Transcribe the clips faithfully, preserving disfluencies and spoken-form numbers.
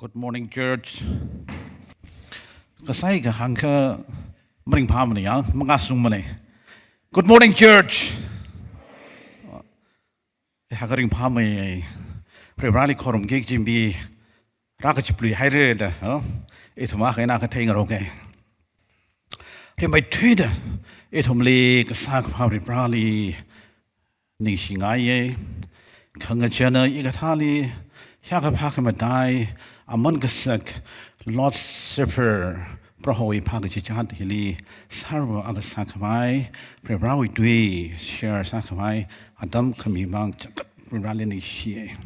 Good morning, church. Kasai kahāng kha maringphāmana ya, mangasungmana. Good morning, church. Haka ringphāmei. Varivarali khorumki kaji mi rākachiplui haira da, oh? Ithum akha eina akha theingaroka. Rimeithuida ithumli kasā kaphā Varivarali ningshingaiya. Khangachāna hikathāli, hiyākha phākhamataiya, aman kasak, Lord's Supper, Prohowui phākachichāt hili, sārva akha sākhavai, Varivarawui tui share sākhavai atam khami vang chāngkhat Varivarali ningshiya.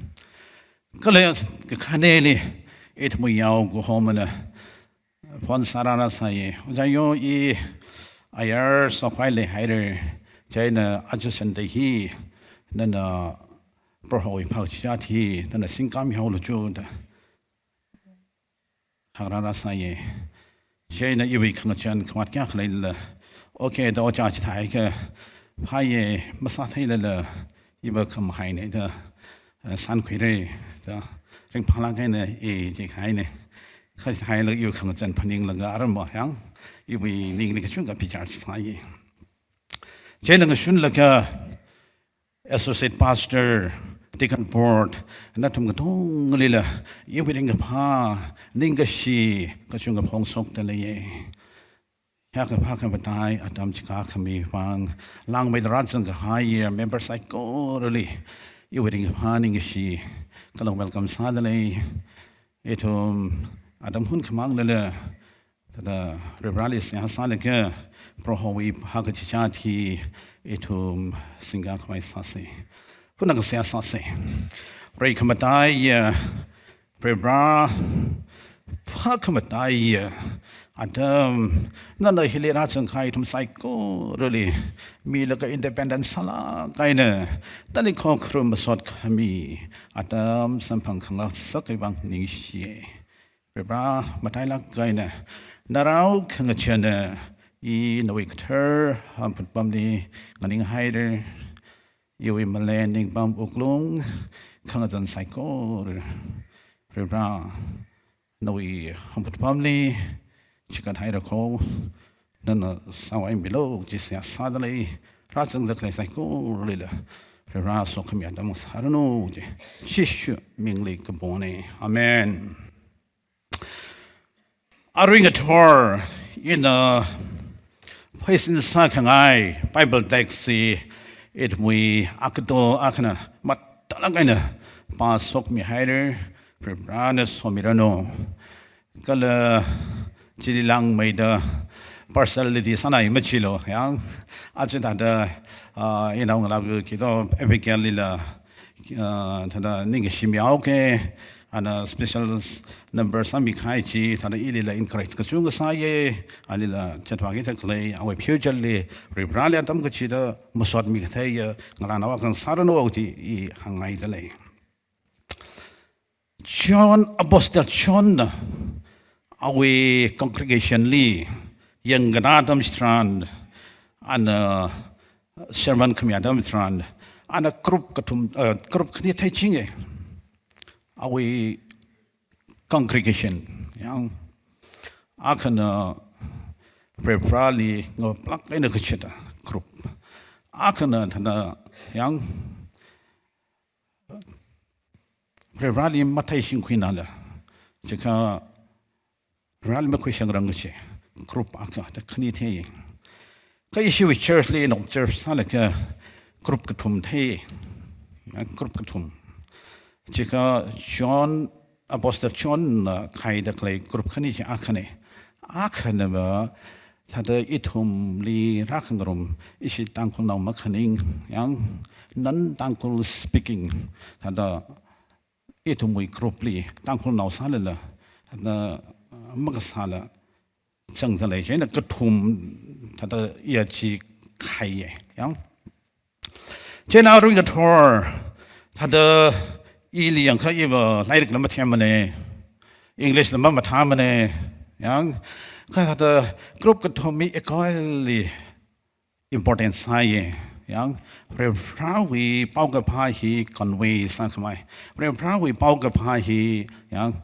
Kala kakhaneli, ithumwui yao kahomana phone sārāra sāya. Ojā yo, i ayar sokhavai leihaira, chieina aja Sunday hi nana Prohowui phākachichāt hi nana singkāmihaolu chu da hāngrāra sāya. Chieina iwui khangachān khamatki khalei la, okay da ojā chithākha phāya, masātheilala iva khamahai eina da, eh, sānkhuira da, ringphālāk eina i jikahaina. Kha chithālala iwui khangachān phaninglaga aramva yang iwui ningli kachungkha bichar sāya. Chieina ngashunlaga Associate Pastor, Deacon Board, nathum katongalila iwui ringkaphā, ningkashi kachungkha phongshokda leiya. Hiyākha phākhamataiya atam chikha khami vang, langmeida rāzangkahaiya member saikorali iwui ringkaphā, ningkashi kala welcome sāda lei. Ithum atam hun khamanglala, thāda Varivarali seihā sālaga Prohowui phākachichāt hi ithum singkākhavai sāsa. Hunakha seihā sāsa. Varei khamataiya, Varivara phākhamataiya atam, nana hili rāzangkahai ithum saikorali milaga independent sālāk eina, tali khokharum masot khami atam samphang khangasak khavai vang ningshiya. Varivara matailāk eina, narao khangachāna i nawui kathar hamphanpamli nganinghaira. Iwui malei, ningpam, wuklung, khangachān saikora Varivara nawui hamphanpamli chikathaira kho, nana sāvaimilu kaji seihā sāda lei. Rāzangda khalei saikoralila Varivara sokhami atam sāranu kaji Jishu mingli kapona. Amen. Arui ngathor ina pheisin sākhangai Bible text hi ithumwui akto akhana mathālāk eina pāshokmihaira. Varivarana somiranu. Kala chili langmeida personality sānai machilu yang, aja thāda, ah, inao ngalāva kito Abigail lila, ah, thāda ningkashi mihaoka, ana special number sāmikahai chi thāda ilila encourage kachungkha sāya, alila chatpāki thākhalei awui future li Varivarali atam kachida masotmi katheiya ngalānao akha sāranu kaji i hāngngaida lei. John, Apostle John na awui congregation li yangkhanā atam chitharan, ana sermon khami atam chitharan, ana group kathum, eh, group khani theichinga. Awui congregation yang, akhana Varivarali ngaplāk eina kachida group. Akhana thāda yang Varivarali matheishingkhuinala, chikha Varivarali makhuishangrang kachi group akha thāda khani thei. Kha ishiwui church li ina observe sālaga group kathum thei. Group kathum. Chikha John, Apostle John na khaida khalei group khani chi akhana. Akhanava thāda ithumli rākhangarum, ishi Tangkhulnao makhaning yang, non-Tangkhul speaking, thāda ithumwui group li Tangkhulnao sālala, thāda makasāla zangda lei, chieina kathum thāda iya chi khaiya yang. Chieina arui ngathor thāda ili yangkha iva lairikla mathemmana, English la mamathāmana yang, kha thāda group kathum hi equally important sāya yang, Varivarawui paokaphā hi convey sākhavai, Varivarawui paokaphā hi yang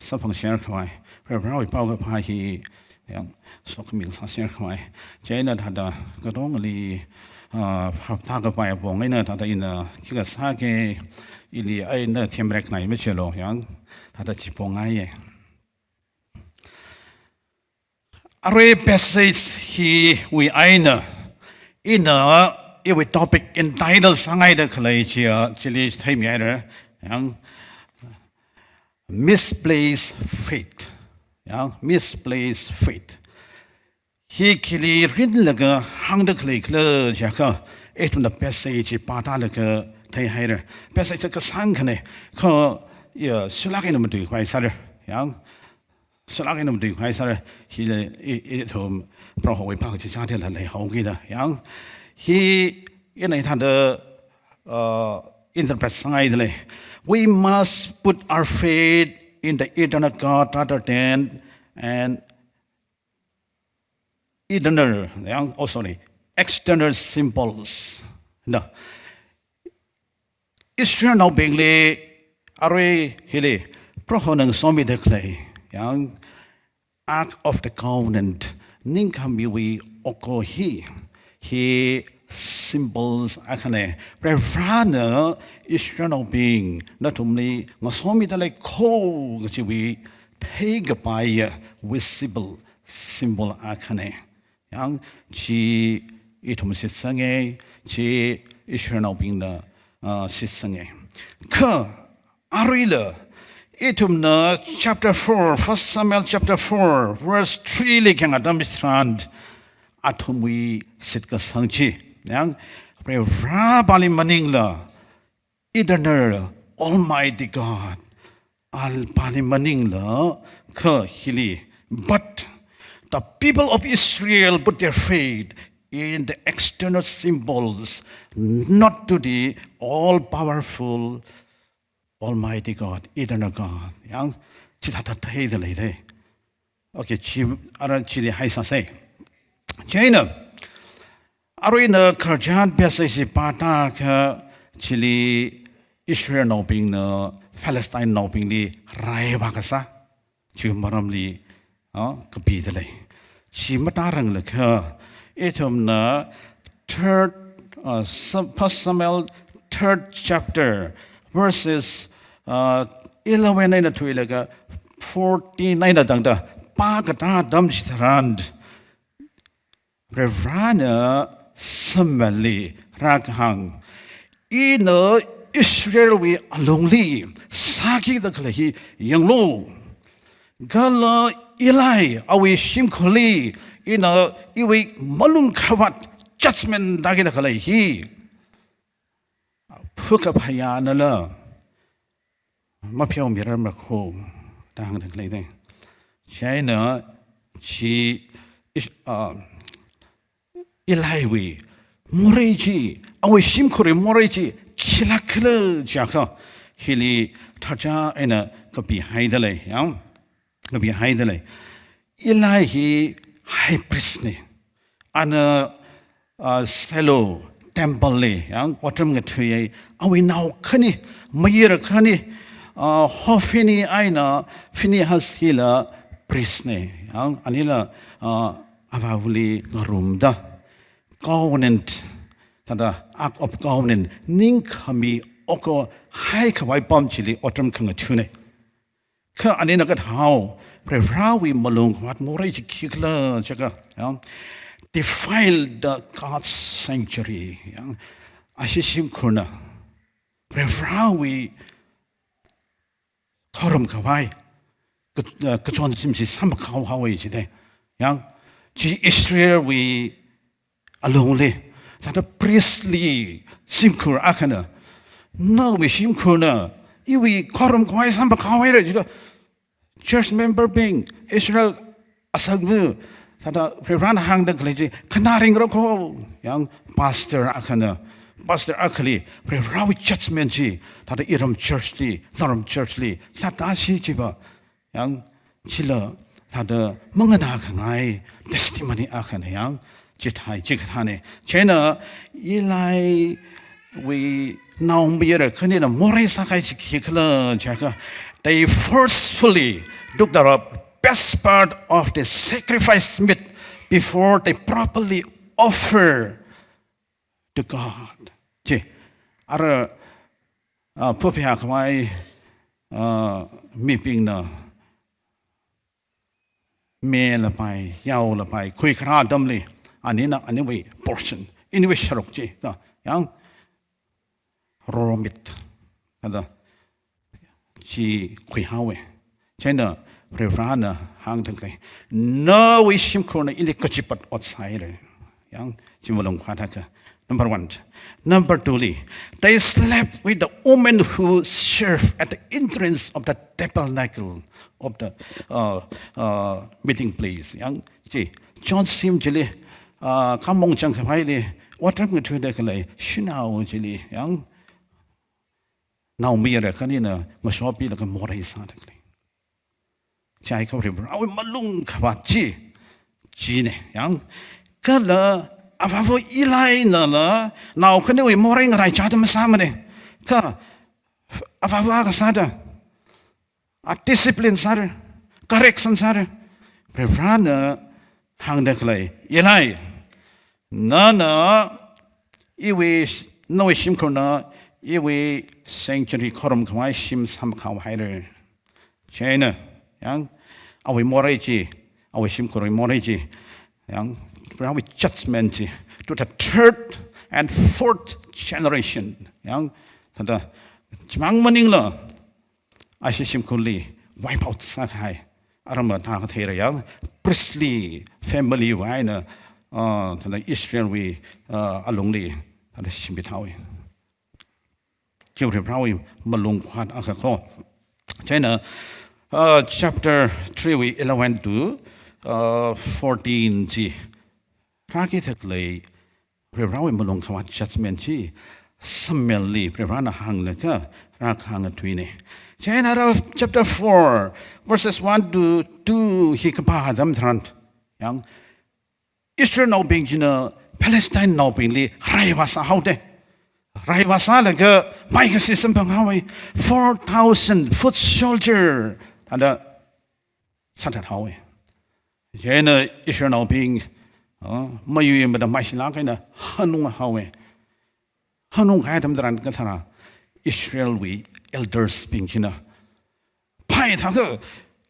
sāphangsher khavai, Varivarāwui paokaphā hi yang sokhami sāsher khavai. Chieina thāda katongali, ah, hapta kapai apong eina thāda ina khikha sāki, ili eina themrek ngai machilo yang thāda chipong ngaiye. Arui passage hiwui eina ina iwui topic entitle sāngaida khalei chiya, chili theimihaira, yang misplaced faith. Yang misplaced faith. Hi khili rinlaga hāngda khalei khala jiakha, ithumna passage chi pātālaga theihaira. Passage kasāng khane, kha ya, sulak eina matuikhavai sāra. Yang sulak eina matuikhavai sāra, hili i, ithum Prohowui phak chichāda la leihaokida. Yang hi ina hithāda, uh, interpret sāngaidalei. We must put our faith in the eternal God rather than an eternal, yang, oh, sorry, external symbols. Na, Israelnaobingli arui hili Prohona ngasomida khalei, yang Ark of the Covenant, ningkhamiwui oko hi, hi symbols akhane. Varivarāna Israelnaobing nathumli ngasomida leikho kajiwui theikapaiya visible symbol akhane. Yang chi ithum shitsange, chi Israelnaobingna, ah, shitsange. Kha aruila ithumna chapter four, First Samuel chapter four, verse three li kayang atam chitharan athumwui shitkasang chi, yang Varivarāpāli maningla, eternal, Almighty God, Apāli maningla, kha hili. But the people of Israel put their faith in the external symbols, not to the all-powerful Almighty God, eternal God. Yang chithāda theida leidalei. Okay, chi, ara chili haisāsei. Chieina, arui ina khararchan passage chi pātākha chili Israelnaobingna Philistinenaobingli raivā kasā, chi maramli, ah, kapidalei. Chi matāranglakha, ithumna third, uh, Sam-, First Samuel third chapter, verses, uh, eleven eina thuilaga fourteen eina tangda pākatā atam chitharan, Varivarāna Samuelli rākahāng, ina Israelwui alungli sākida khalei hi yanglu. Kala Eli awui shimkhurli ina iwui malungkhavāt judgment tākida khalei hi phakaphayānala mapheomirarmara kho da hāngda leidalei. Chieina chi Ish-, ah, Eliwui morei chi, awui shimkhurwui morei chi khilāk khala jiakha hili tharcha eina kapihaidalei, yang kapihaidalei. Eli hi high priest ne. Ana, ah, Shiloh temple li, yang otram ngathuiya, awui nao khani, mayara khani, ah, Hophni eina Phinehas hila priest ne. Yang anila, ah, Avāvali ngarumda, covenant, thāda Ark of Covenant, ningkhami oko haikhavai pam chili otram khangathane. Kha anina kathāhao, Varivarāwui malungkhavāt morei chi khikhala jiakha, yang defile the God's sanctuary, yang ashi shimkhurna Varivarāwui khorumkhavai, ka-, eh, kachonshim chi samphanghaowa jidalei. Yang chi Israelwui alungli, thāda priestly shimkhur akhana, nawui shimkhurna iwui khorumkhavai samphanghaowa jiakha, church member bing, Israel asangva, thāda Varivarāna hāngda khalei chi khanā ringra kho, yang pastor akhana, pastor akhali Varivarāwui judgment chi, thāda iram church li, naram church li sātāsi chiva, yang chila thāda manganā khangai testimony akhana, yang chithāi chikathāne. Chieina Eliwui naomayara khanina morei sākahai chi khikhala jiakha, They forcefully took the best part of the sacrifice meat before they properly offer to God. Chi, ara, ah, phuphayā khavai, ah, mibingna, mei lapai, yao lapai, khuikharā atamli, anina, aniwui portion, iniwui sharuk chi, ta, yang, roromit, kada, chi khuihaowe. Chieina Varivarana hāngda khalei, nawui shimkhurna ili kachipat ot sāhaira. Yang, chi malung khavai thākha. Number one. Number two li, they slept with the women who serve at the entrance of the tabernacle of the, uh, uh, meeting place. Yang, chi, chonsim chili, uh, khamong chang khavaili, otram ngathuida khalei, shanao chili, yang, naomayara khanina ngasopilaga morei sāda khalei. Chi kha Varivarawui malung khavāt chi, chine, yang. Kala avāva Elinala, nao khaniwui morei ngaraichāda masāmane. Kha, avāva kasāda, a discipline sāra, correction sāra. Varivarana hāngda khalei, Eli, nana iwui, nawui shimkhurna iwui sanctuary khorum khavai shim samkahaohaira. Chieina, yang, awui morei chi, awui shimkhurwui morei chi, yang, Varivarawui judgment chi, to the third and fourth generation. Yang, thāda, chimang maningla, ashi shimkhurli wipe out sākahai, aram thākha theira yang, priestly family wui eina, uh, thāda Israelwui, uh, alungli, thāda shimbi thāhaowe. Chi Varivarawui malung khavāt akha ko. Chieina, uh, chapter three wui eleven to, uh, fourteen chi rākida khalei, Varivarawui malung khavāt judgment chi Samuelli Varivarana hānglaga rākahāng thuine. Chieina rā chapter four, verses one to two hi kapā atam tharan, yang, Israelnaobing china Palestinenaobingli rai vāsāhaoda. Rai vāsālaga maikashi samphanghaowe. Four thousand foot soldier, thāda sāthathaowe. Chieina Israelnaobing, uh, mayuimada maishilāk eina hanunghaowe. Hanungkahai atam tharan kathara Israelwui elders bing china, phai thākha,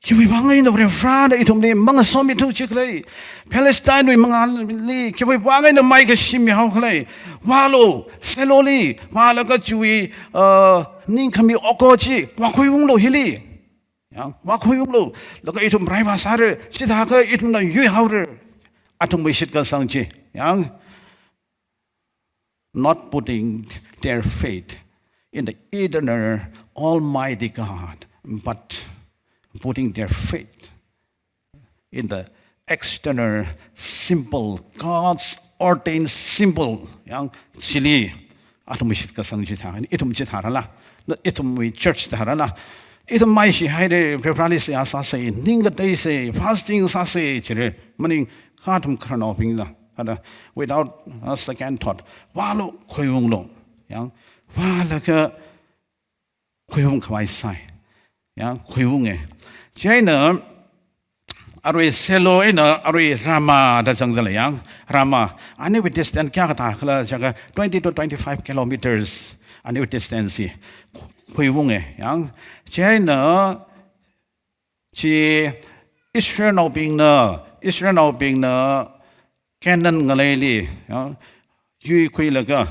khiwui vang eina Varivarana ithumli mangasomithu chi khalei, Palestinewui mangāli khiwui vang eina maikashi mihao khalei, vālu, Sheloli, vālaga chiwui, uh, ningkhami oko chi vākhuiunglu hili. Yang, vākhuiunglu, laga ithum rai vāsāra, chithākha ithumna yuihaora. Athumwui shitkasang chi, yang, not putting their faith in the eternal Almighty God, but putting their faith in the external symbol, God's ordained symbol, yang, chili, athumwui shitkasang chithā, ithum chithārala, na ithumwui church thārala, ithum maishihaira, Varivarali seihā sāsa, ning kateisa, fasting sāsa, chire, maningakha athum khararnaobingna, thāda, without a second thought, vālu, khuiunglu, yang, vālaga khuiung khavai sai. Yang, khuiunge. Chieina, arui Shiloh eina, arui Ramah da zangda lei yang, Ramah. Aniwui distance kayākha thākhala jiakha twenty to twenty-five kilometers. Aniwui distance hi. Khuiunge, yang. Chieina, chi Israelnaobingna, Israelnaobingna Canaan ngaleili, ya, yuikhuilaga,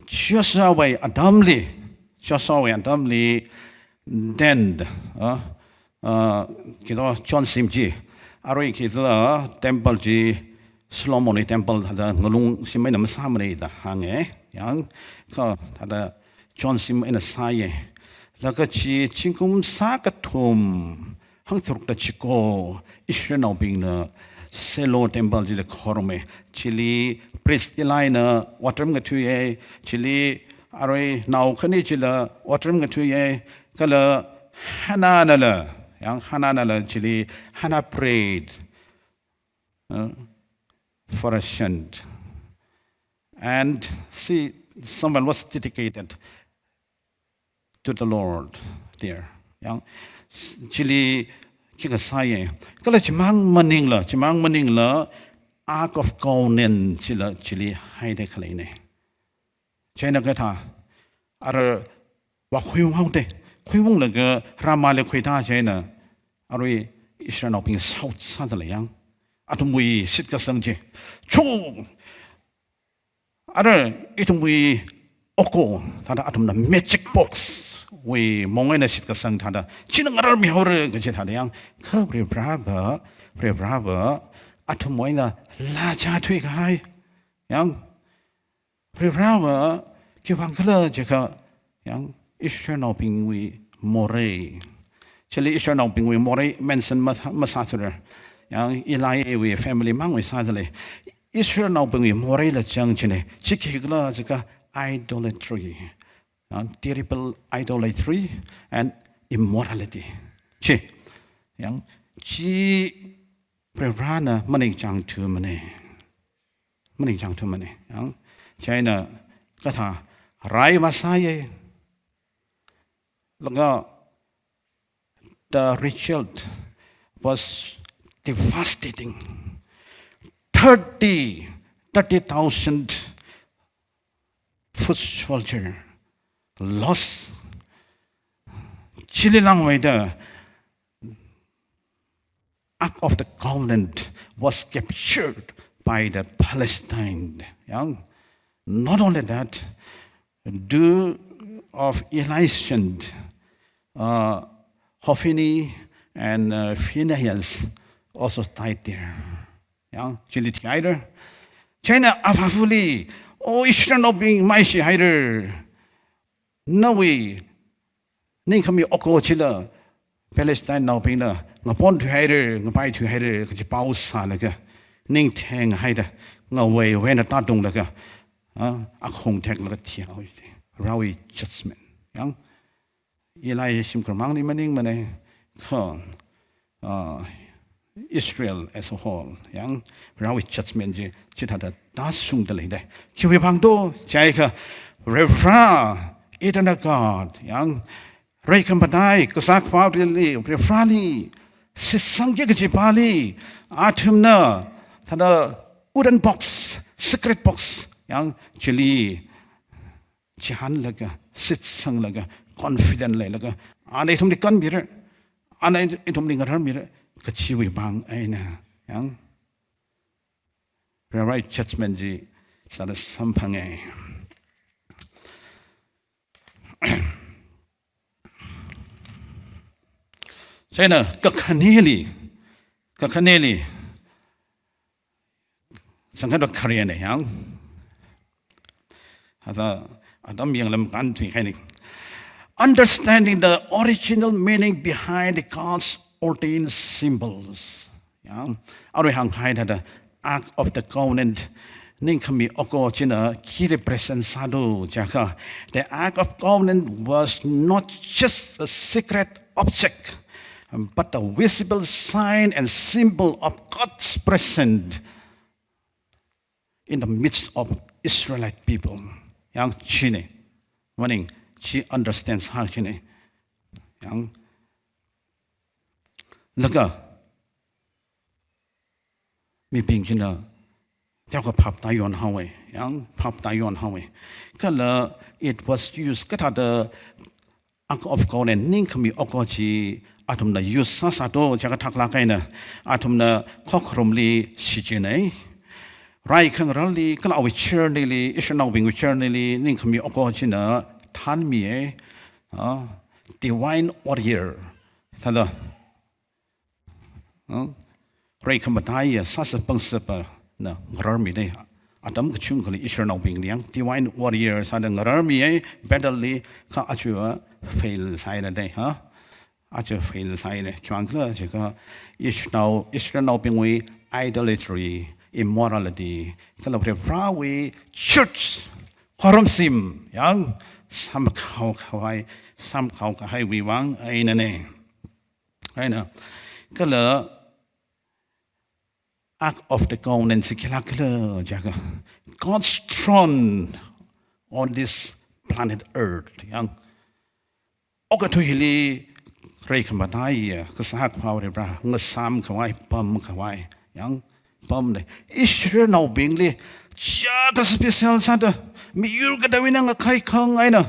Joshuawui atamli, Joshuawui atamli, then, ah, ah, kito chonsim chi, arui kito temple chi, Solomonwui temple thāda ngalung shim eina masāmane da hānge, yang, kha thāda chonsim eina sāye. Laga chi zingkum shākathum hangtharukda chiko, Israelnaobingna Shiloh temple chili khorume. Chili priest Elina otram ngathuiye, chili arui nao khani chila otram ngathuiye, kala Hannah nala, yang Hannah nala chili Hannah prayed, uh, for a son. And see, Samuel was dedicated to the Lord there. Yang, s-, chili khikha sāya. Kala chimang maningla, chimang maningla, Ark of Covenant chila chili haida khaleina. Chieina kathā, ara vākhuiunghaoda, khuiunglaga Ramali khuida chieina, arui Israelnaobing shout sādalei yang. Athumwui shitkasang chi. Chu! Ara ithumwui oko, thāda athumna magic box wui mong eina shitkasang thāda. China ngararmihaora kaji thāda yang. Kha Varivarava, Varivarava, athumwui eina laa chāthuikahai. Yang, Varivarava, khiwuivang khala jiakha, yang Israelnaobingwui morei. Chili Israelnaobingwui morei mention ma-, masāthura. Yang Eliwui family mangwui sādalei. Israelnaobingwui moreila chang china. Chi khikhala jiakha idolatry. Yang terrible idolatry and immorality. Chi. Yang chi Varivarana maningchāngthumana. Maningchāngthumana. Yang, chieina kathā rai vāsāya. Laga the result was devastating. Thirty, thirty thousand foot soldier lost. Chili langmeida Ark of the Covenant was captured by the Palestine. Yang, not only that, two of Eli's son, uh, Hophni and, uh, Phinehas also died there. Yang, chili thihaira. Chieina avāvali, "O Israelnaobing, maishihaira. Nawui ningkhami oko chila Palestinenaobingna ngaponthuihaira, ngapaithuihaira," kaji pao sālaga, ning thenghaida, ngavei veina tātunglaga, ah, akhung theklaga thihaowa. Varewui judgment. Yang, Eli shimkhurmangli maningmana, kha, ah, Israel as a whole, yang Varewui judgment chi chithāda tāshungda leida. Khiwuivang do jiakha, Varivara, eternal God, yang Reikhamatei Kasā Akhava Vareli, Varivarali shitsangki kaji pali, athumna thāda wooden box, secret box, yang chili chihānlaga, shitsanglaga, confident leilaga, ana ithumli kanmira, ana ithumli ngararmira kajiwui vang eina, yang Varivarāwui judgment chi sāda samphanga. Chieina kakhaneli, kakhaneli, sangkhat kharena yang. Hithāda atam yanglam kan tui kaini. Understanding the original meaning behind God's ordained symbols. Yang, arui hāngkahai thāda Ark of the Covenant, ningkhami oko china khi represent sādo jiakha, the Ark of Covenant was not just a sacred object, but a visible sign and symbol of God's presence in the midst of Israelite people. Yang china, maning chi understand sā china. Yang laga mibing china teokha phap tāyon haowa, yang phap tāyon haowa. Kala it was used, kathāda Ark of Covenant ningkhami oko chi athumna use sāsādo jiakha thaklāk eina athumna khokharumli shichinai. Rai khangarāli, kala awui journey li, Israelnaobingwui journey li, ningkhami oko china thanmiya, ah, divine warrior. Thāda, ah, reikhamataiya sāsā pangshapana ngararmida. Atam kachungkhali Israelnaobingli yang divine warrior sāda ngararmiya, battle li, kha aja fail sāhaida, ha? Aja fail sāhaida. Khiwuivang khala jiakha Israel, Israelnaobingwui idolatry, immorality, kala Varivarāwui church, khorumshim, yang samkhao khavai, samkhao kahaiwui vang einana. Eina, kala Ark of the Covenant chi khilāk khala jiakha God's throne on this planet Earth. Yang okathui hili Treikhamatai, kasā phāwui Varivara, ngasām khavai, pam khavai, yang pamna. Israelnaobingli, chiya ka special sāda, miyur katawui eina ngakhai khangai eina,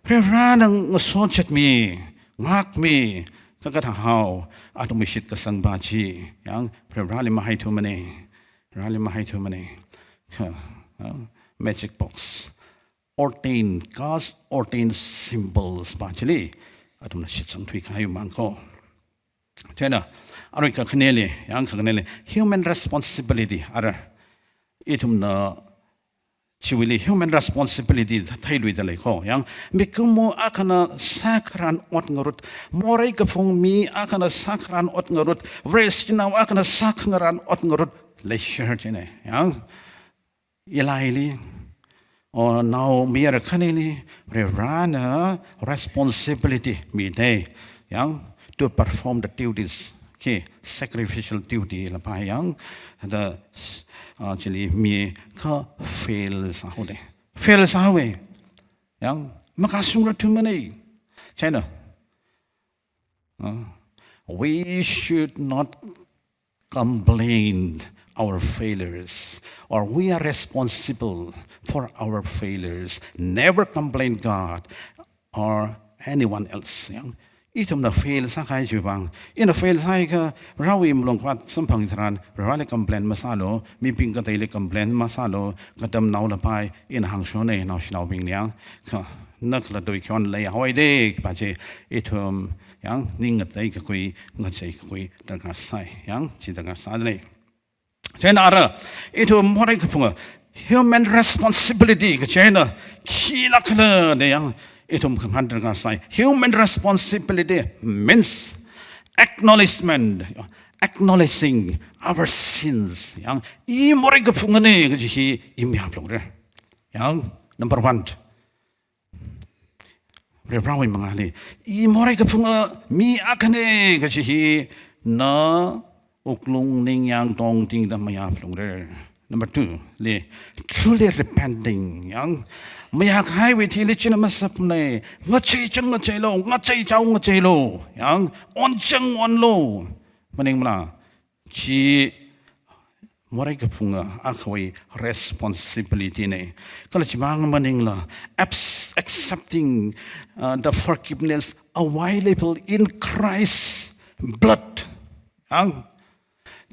Varivarana ngasotchatmi, ngākmi, kakathā hao, athumwui shitkasang pa chi, yang Varivarali mahaithumana, Varivarali mahaithumana. Kha, ah, magic box. Ordained, God's ordained symbols pa chili, athumna shitsang thuikahai mang ko. Chieina, arui kakhaneli, yang kakhaneli, human responsibility, ara, ithumna, chiwuili human responsibility theiluida lei ko, yang, mikumo akhana sākharan ot ngarut, morei kaphung mi akhana sākharan ot ngarut, Vareshinao akhana sākhangaran ot ngarut, leisure chieina, yang, Elili, or nao mayara khanili, Varivarana responsibility mida, yang, to perform the duties, ki sacrificial duty la pa yang, the, ah, chili mikha fail sāhaoda. Fail sāhaowa, yang, makasung ra thumana. Chieina, ah, we should not complain our failures, or we are responsible for our failures. Never complain God or anyone else. Yang, ithumna fail sākahai chiwui vang, ina fail sāhaiakha, Varewui malungkhavāt samphang tharan, Vareli complain masālu, mibing kateili complain masālu, katamnao la pa, ina hāngshona, naoshinaobingli yang, kha, nakla tui khon leihaowa da, pa chi, ithum, yang, ning ngatei kakhui, ngachei kakhui, darkar sai, yang, chi darkar sāda lei. Chieina ara, ithum morei kaphunga, human responsibility kachi eina, khila khala da yang, ithum khangahān darkar sai. Human responsibility means acknowledgement, acknowledging our sins. Yang, i morei kaphungana kaji hi i mayāphalungra. Yang, number one. Varivarawui mangāli, i morei kaphunga mi akhana kaji hi na wuklung ningyāng tongtingda mayāphalungra. Number two li, truly repenting, yang mayākahaiwui thili china masāpamna, ngachei chang ngacheilu, ngachei chao ngacheilu, yang onchang onlu. Maningmala, chi morei kaphunga akhawui responsibility na. Kala chimang maningla, abs-, accepting, uh, the forgiveness available in Christ's blood. Ang,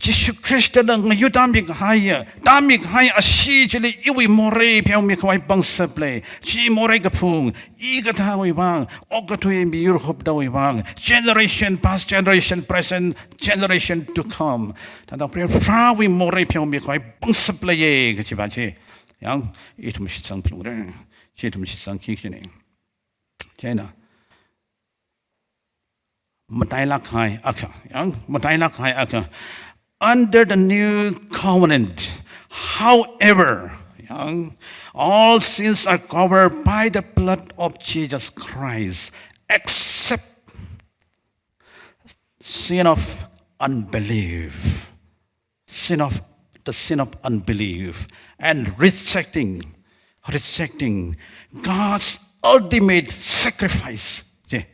Jishu Khristana ngayur tāmikahai, tāmikahai ashee chili iwui morei pheomikhavai pangshap lei. Chi morei kaphung, i kathāwui vang, okathui miyur hupdawui vang, generation past, generation present, generation to come. Thāda Varivarawui morei pheomikhavai pangshap leiya kachi pa chi, yang ithum shitsangphalungra. Chi ithum shitsangki kajina. Chieina, matailāk kahai akha, yang matailāk kahai akha. Under the new covenant, however, yang, all sins are covered by the blood of Jesus Christ, except sin of unbelief. Sin of, the sin of unbelief and rejecting, rejecting God's ultimate sacrifice. Chi,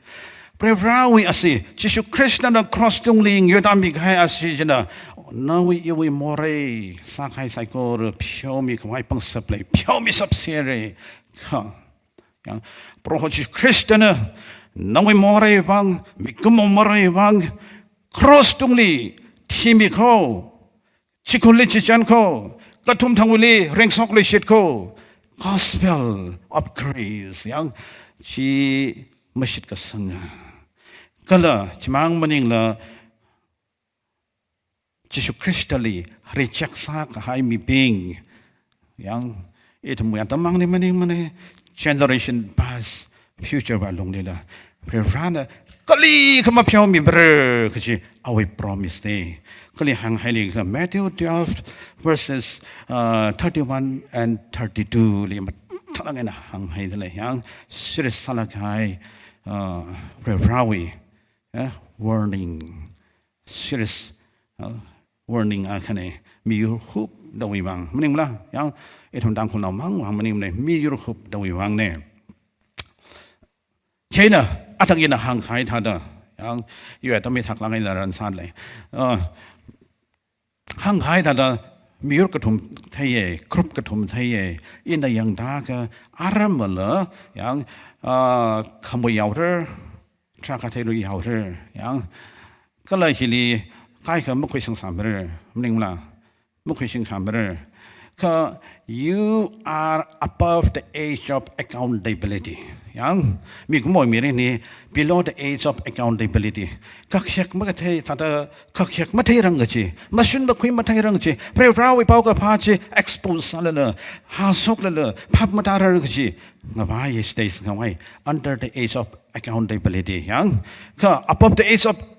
Varivarawui ashee, Jishu Khristana cross tungli ngayur tāmikahai ashee china, nawui iwui morei sākahai saikora pheomikhavai pangshap lei, pheomishapsera. Kha, yang Proho Jishu Khristana nawui morei vang, mikumo morei vang, cross tungli thimikho, chikhurli chichankho, kathum thangwuili ringshokluishitko. Gospel of grace, yang chi mashitkasanga. Kala chimang maningla, Jishu Khristali reject sākahai mibing, yang ithumwui atam mangli maningmana, generation past, future wui alunglila, Varivarana kali kha mapheomipara kaji awui promise na. Kali hānghaili khala, Matthew twelve verses, uh, thirty-one and thirty-two li mathālāk eina hānghaida lei, yang serious sālāk kahai, uh, Varivarawui, eh, warning. Serious, uh, warning akhana, miyur hupdawui vang. Maningmala, yang ithum Tangkhulnao mang vang maningmana, miyur hupdawui vangna. Chieina, athang ina hāngkahai thāda, Yang, yu atam mi thaklāk eina ran sālei. Uh, hāngkahai thāda miyur kathum theiya, group kathum theiya, ina yangda kha aramala, yang, uh, khamui yaora, tharākha theirui yaora, yang, kala hili kaikha makhuisang sāmara, maningmala, makhuisang sāmara. Kha, you are above the age of accountability. Yang, mikumo mirin hi below the age of accountability. Kakhayak makathei, thāda kakhayak matheirang kaji, mashun makhui matheirang kaji, Varivarāwui paokaphā chi expose sālala, hasoklala, phap matārar kaji, ngavai stage ngavai, under the age of accountability. Yang, kha above the age of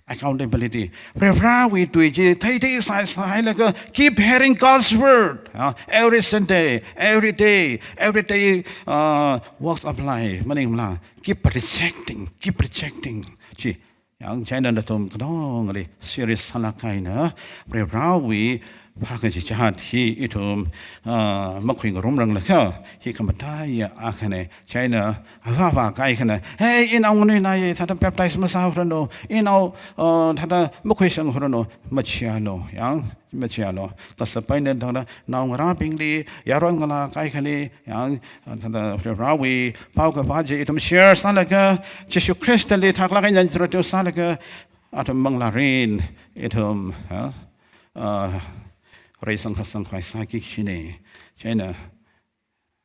accountability. Varivarāwui tui chi theithei sāsāhailaga, keep hearing God's word. Ah, every Sunday, every day, every day, uh, walks of life. Maningmala, keep rejecting, keep rejecting. Chi, yang chieina nathum katongli serious sālāk eina, Varivarāwui phā kachichāt hi ithum, ah, makhuingarumranglakha, hi khamataiya akhana. Chieina, avāva kaikhana, "Hey, inao nganuinaiya, thāda baptize masāranu, inao, uh, thāda makhuisangranu," machialu, yang, machialu. Kasapaina thāda naongarābingli, yaron ngalā kaikhali, yang, uh, thāda Varivarāwui paokaphā chi ithum share sālaga, Jishu Khristali thaklāk eina introduce sālaga, athum manglārin, ithum, uh, uh, reisang khatsang khavai sāki kajina. Chieina,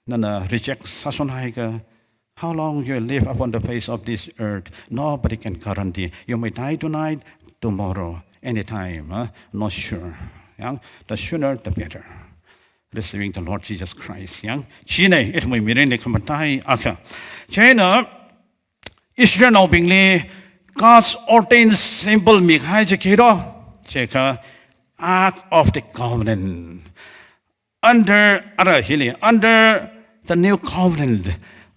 nana reject sāshonhaiakha, how long you live upon the face of this earth, nobody can guarantee. You may die tonight, tomorrow, anytime, huh? Not sure. Yang, the sooner the better. Receiving the Lord Jesus Christ. Yang, china ithumwui mirinli khamatai akha. Chieina, Israelnaobingli God's ordained symbol mikahai chi khiro, jiakha Ark of the Covenant. Under, ara hili, under the new covenant.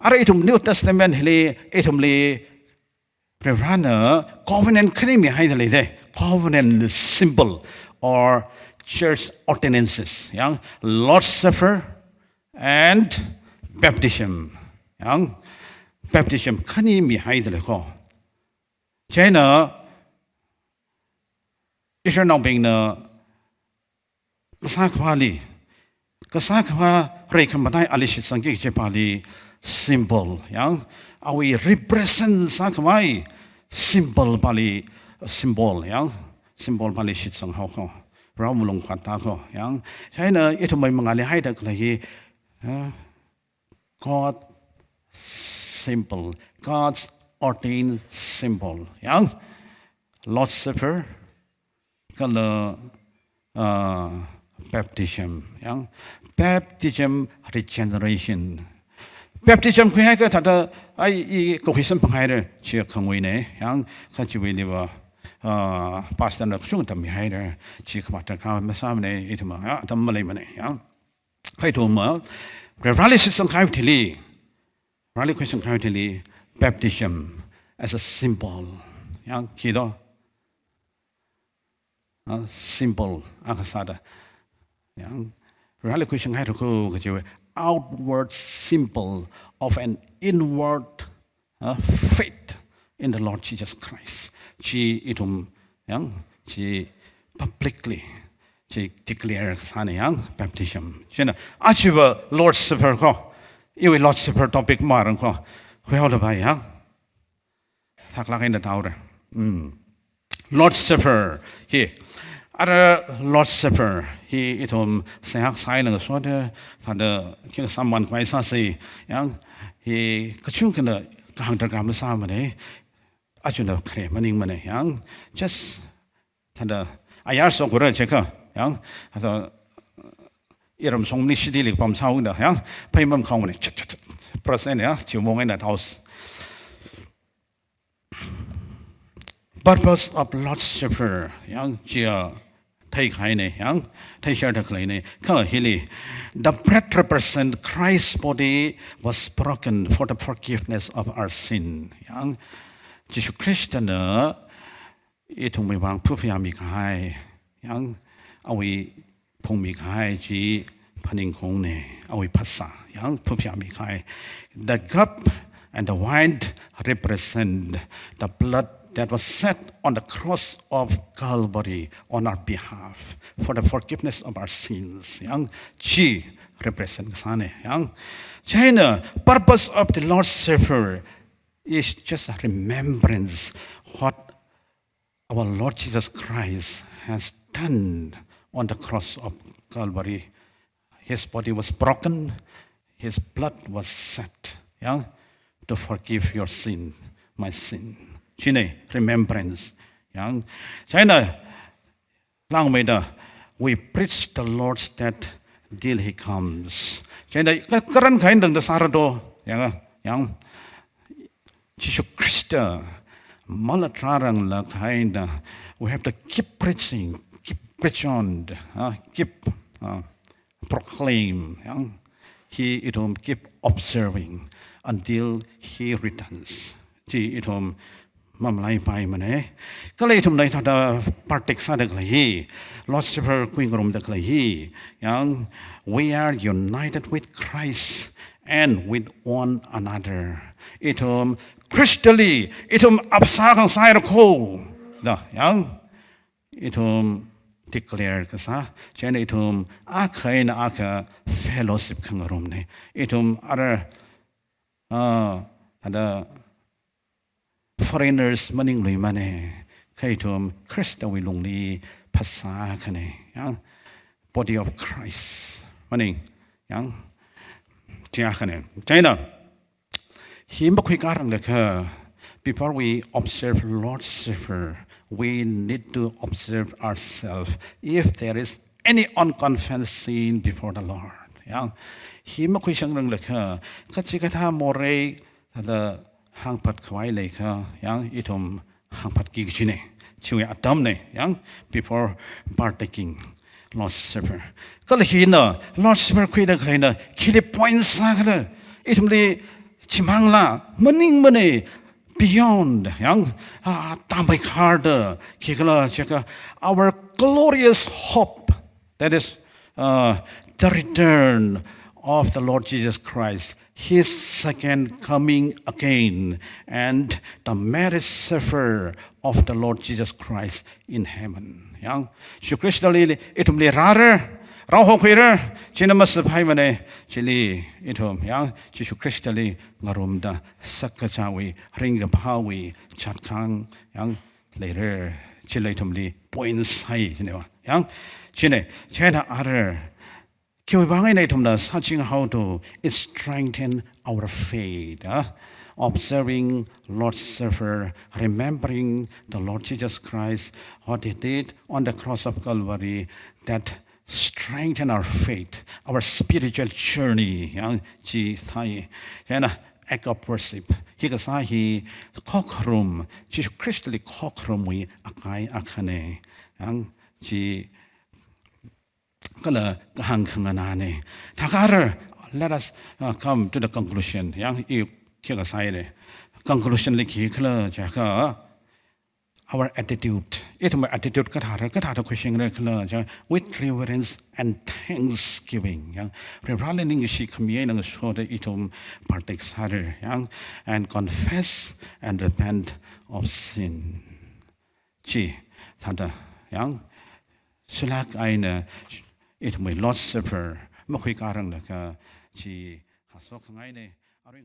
Ara ithum New Testament hili, ithumli, Varivarāna covenant khani mihaida leida. Covenant symbol or church ordinances. Yang, Lord's Supper and baptism. Yang, baptism khani mihaida lei ko. Chieina, Israelnaobingna kasā akhawui, kasā akhawui reikhamataiya ali shitsangki kaji pali symbol, yang, awui represent sākhavai symbol pali, symbol, yang, symbol pali shitsang haowa ko. Rao malung khatta ko, yang. Chieina ithumwui mangāli haida khalei hi, eh, God symbol, God's ordained symbol. Yang, Lord's Supper, kala, uh, baptism. Yang, baptism regeneration. Baptism khuihaiakha thāda, ai, i, kakhui samphanghai re, chi khanguina. Yang, kha chiwuili va, uh, pastor na kachungkha tammihaira, chi khamata kha masāmana, ithum, ah, atam maleimana. Yang, kha ithum, ah, Varivarāli shitsangkahai thili, Varivarāli khuisangkahai thili, baptism as a symbol. Yang, khi do, ah, symbol akha sāda. Yang, Varivarāli khuisangkahai thukhu kajiwui outward symbol of an inward, uh, faith in the Lord Jesus Christ. Chi ithum, yang, chi publicly, chi declare sāna, yang, baptism. Chieina, achiva Lord's Supper ko, iwui Lord's Supper topic marang ko, huihaoda bai, yang. Thaklāk eina tāhaora. Mm. Lord's Supper hi. Ara Lord's Supper hi ithum seihā sāhailāng soda, thāda khikha samman khavai sāsi, yang, hi kachungkhana kahāng darkar masāmana, achuna khare maningmana, yang, just thāda ayar sokura jiakha, yang, thāda iram songli shidi lik pam saunda, yang, phaimam khaungna, chat, chat, chat, percent, ya, chiwui mong eina thaosa. Purpose of Lord's Supper, yang, chia theikhai ne, yang, theishāda khalei ne, kha hili, the bread represent Christ's body was broken for the forgiveness of our sin. Yang, Jishu Khristana ithumwui vang phuphayāmi kahai, yang, awui phungmi kahai chi phaningkhaung ne, awui phasā, yang, phuphayāmi kahai. The cup And the wine represent the blood that was shed on the cross of Calvary on our behalf for the forgiveness of our sins. Yang chi represent kasāna. Yang chieina purpose of the Lord's Supper is just a remembrance what our Lord Jesus Christ has done on the cross of Calvary. His body was broken, his blood was shed, yang, to forgive your sin, my sin. China remembrance. Yang, chieina langmeida, we preach the Lord's death till he comes. Chieina ka-, karan kahaina tangda sāra do, yang, yang, Jishu Khrista malatharang lakahaina, we have to keep preaching, keep preach on, uh, keep, uh, proclaim, yang, hi ithum keep observing until he returns. Chi ithum mamalaipaimana. Kala ithumna hithāda partake sāda khalei hi, Lord's Supper khuingarumda khalei hi, yang, we are united with Christ and with one another. Ithum Khristali, ithum aphasā khangasai rako da, yang, ithum declare kasā, chieina ithum akha eina akha fellowship khangarumna. Ithum ara, ah, hithāda foreigners maningluimana, kha ithum Khristawui lungli phasā akhana, yang, body of Christ maning, yang, chi akhana. Chieina hi makhuikāranglakha, before we observe Lord's Supper, we need to observe ourselves if there is any unconfessed sin before the Lord. Yang, hi makhuisangranglakha, kachikathā morei hithāda hāngphat khavai leiakha, yang, ithum hāngphatki kachina. Chiwui atamna, yang, before partaking Lord's Supper. Kala hina, Lord's Supper khuida khaleina, khili point sākhala, ithumli chimangla, maningmana, beyond, yang, ah, tambai kharda, khikhala chiakha, our glorious hope, that is, uh, the return of the Lord Jesus Christ, his second coming again, and the marriage supper of the Lord Jesus Christ in heaven. Yang, Jishu Khristali ithumli rāra, rāhokhuira, china masāpaimana, chili ithum, yang, Jishu Khristali ngarumda, sakkachāwui, ringkaphāwui, chatkang, yang, leira, chila ithumli point sāi, china wa. Yang, china, china ara, khiwui vang eina ithumna sāching haoda, it strengthen our faith, ah? Observing Lord's Supper, remembering the Lord Jesus Christ, what he did on the cross of Calvary, that strengthen our faith, our spiritual journey, yang, chi sāi. Chieina act of worship. Hi kasā hi khokharum, Jishu Khristali khokharumwui akai akhana, yang, chi kala kahāng khanganāna. Thakar, let us, uh, come to the conclusion. Yang, i khi kasāna. Conclusion li khikhala chiakha, our attitude. Ithum attitude kathāra, kathāda khuisangra khala chiakha, with reverence and thanksgiving. Yang, Vareli ningshi khami eina ngasoda ithum partake sāra. Yang, and confess and repent of sin. Chi, thāda, yang, shilak eina, ithumwui Lord's Supper, makhuikāranglakha, chi, haso khangaina, arui